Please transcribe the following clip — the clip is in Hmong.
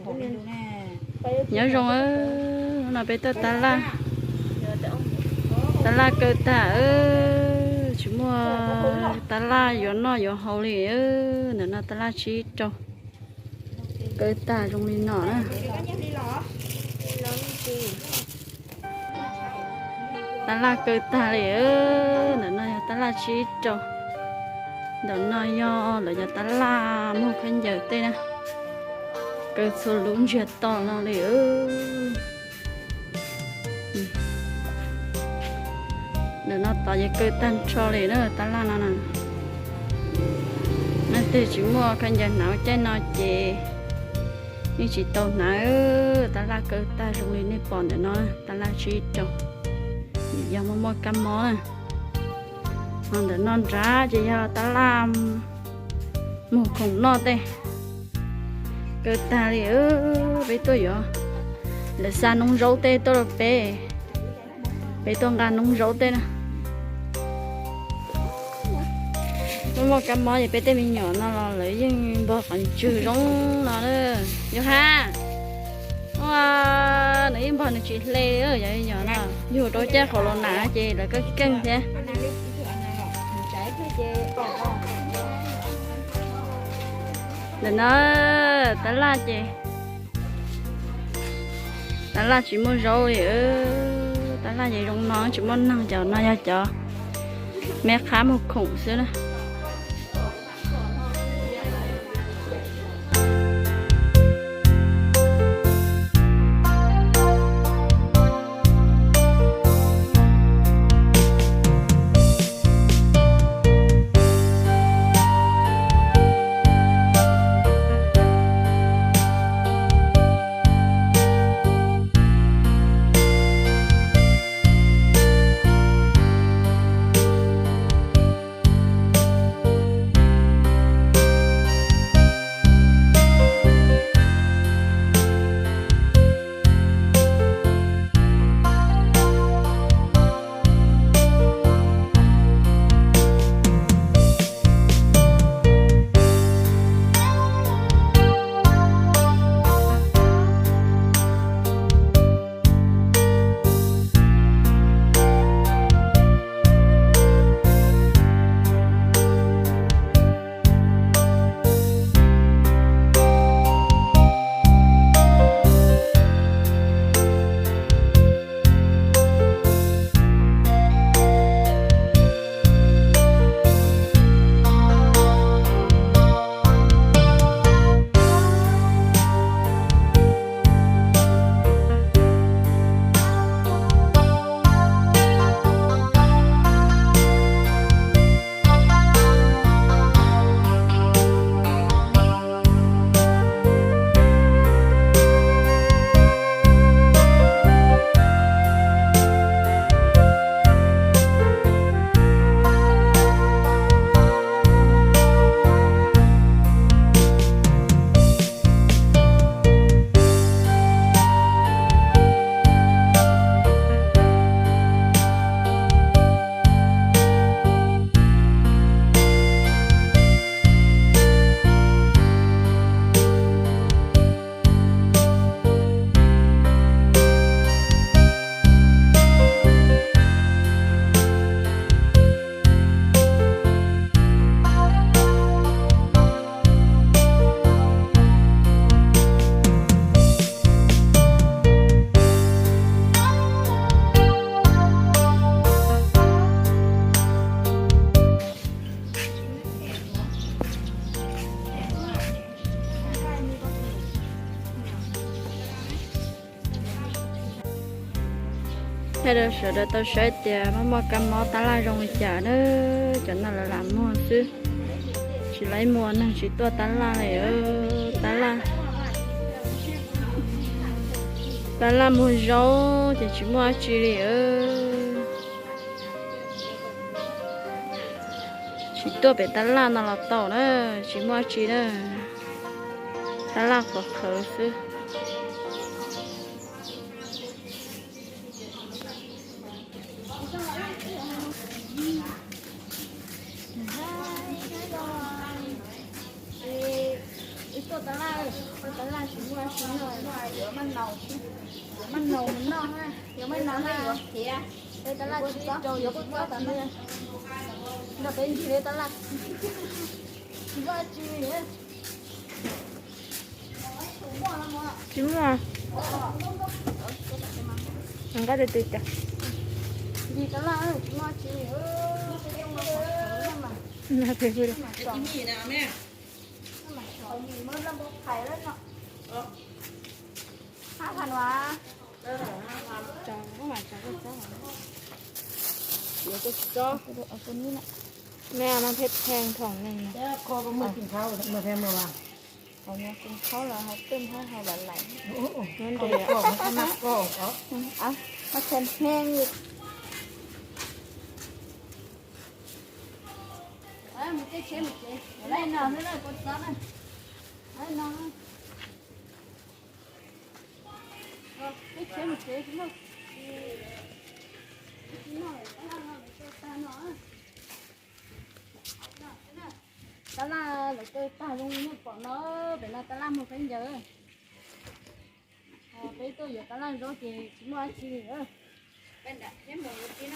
Nyob zoo, no peb tuaj tab laj, tab laj kaw tag, tsis muaj tab laj yuav noj yuav haus li. Ntawm no tab laj tsib rau, kaw tag zoo li no na. Tab laj kaw tag li. Ntawm no yog tab laj tsib rau. Ntawm no yog lawv cov tab laj muag khaub ncaws tej na. Kaw txhua lub ntsiag to no li. Ntawm no tod ces kaw tag nrho li na, tab laj no na. Leej twg tsis muaj khaub ncaws hnav caij no ces yeej tsis tau hnav. Tab laj kaw tag zoo li nej pom ntawm no, tab laj tsib rau, yog muaj muaj kab mob na. Ho ntawm no nrad ces yog tab laj muag khoom noj tej. Kaw tag li. Peb tuaj yuav, lawv xa noob zaub tej tuaj rau peb, peb tuaj nqa noob zaub tej na. Muaj muaj kab mob ces peb tej me nyuam no los lawv yeej npog qhov ntswg zoo no na. Yus ha, nws yeej npog nws tsis hle li, yog me nyuam no yug rau caij qhov los nas ces lawv koj keej thiab. Ntawm no tab laj ces, tab laj tsis muaj zaub li. Tab laj ces zoo no tsis muaj neeg, cov no yog cov me qhab muag khoom xwb na. Thaij rau sawv daws tau saib tias muaj muaj kab mob tab laj zoo li cas na. Cov no lawv lam muag xwb, tsis laib muag, neeg tsis tuaj tab laj li. Tab laj, tab laj muag zaub ces tsis muaj dab tsi li. Tsis tuaj pem tab laj no los tau na, tsis muaj dab tsi na. Tab laj qhuav qhawv xwb. Ib tuaj Tab laj, tab laj tsis muaj tsis noj, yuav maj naus, yuav maj naus mus noj, yuav maj naus na yuav khiav. Tab laj tsis rau yuav kuj txob tas no, nrog peb ncig tab laj. Tsis muaj tsis, tsis muaj. Nqa tus twg cas? Ncig tab laj tsis muaj tsis. Mej mas pheej pheej thoom neeg na. Qhov nyob tsis khaub los ho pheej hab ho lam laim. Mas tseem heev li. Tab laj lawv twb tag zoo nej pom no, pem no tab laj muag khaub ncaws. Peb tuaj yuav tab laj zaub ces tsis muaj dab tsi li.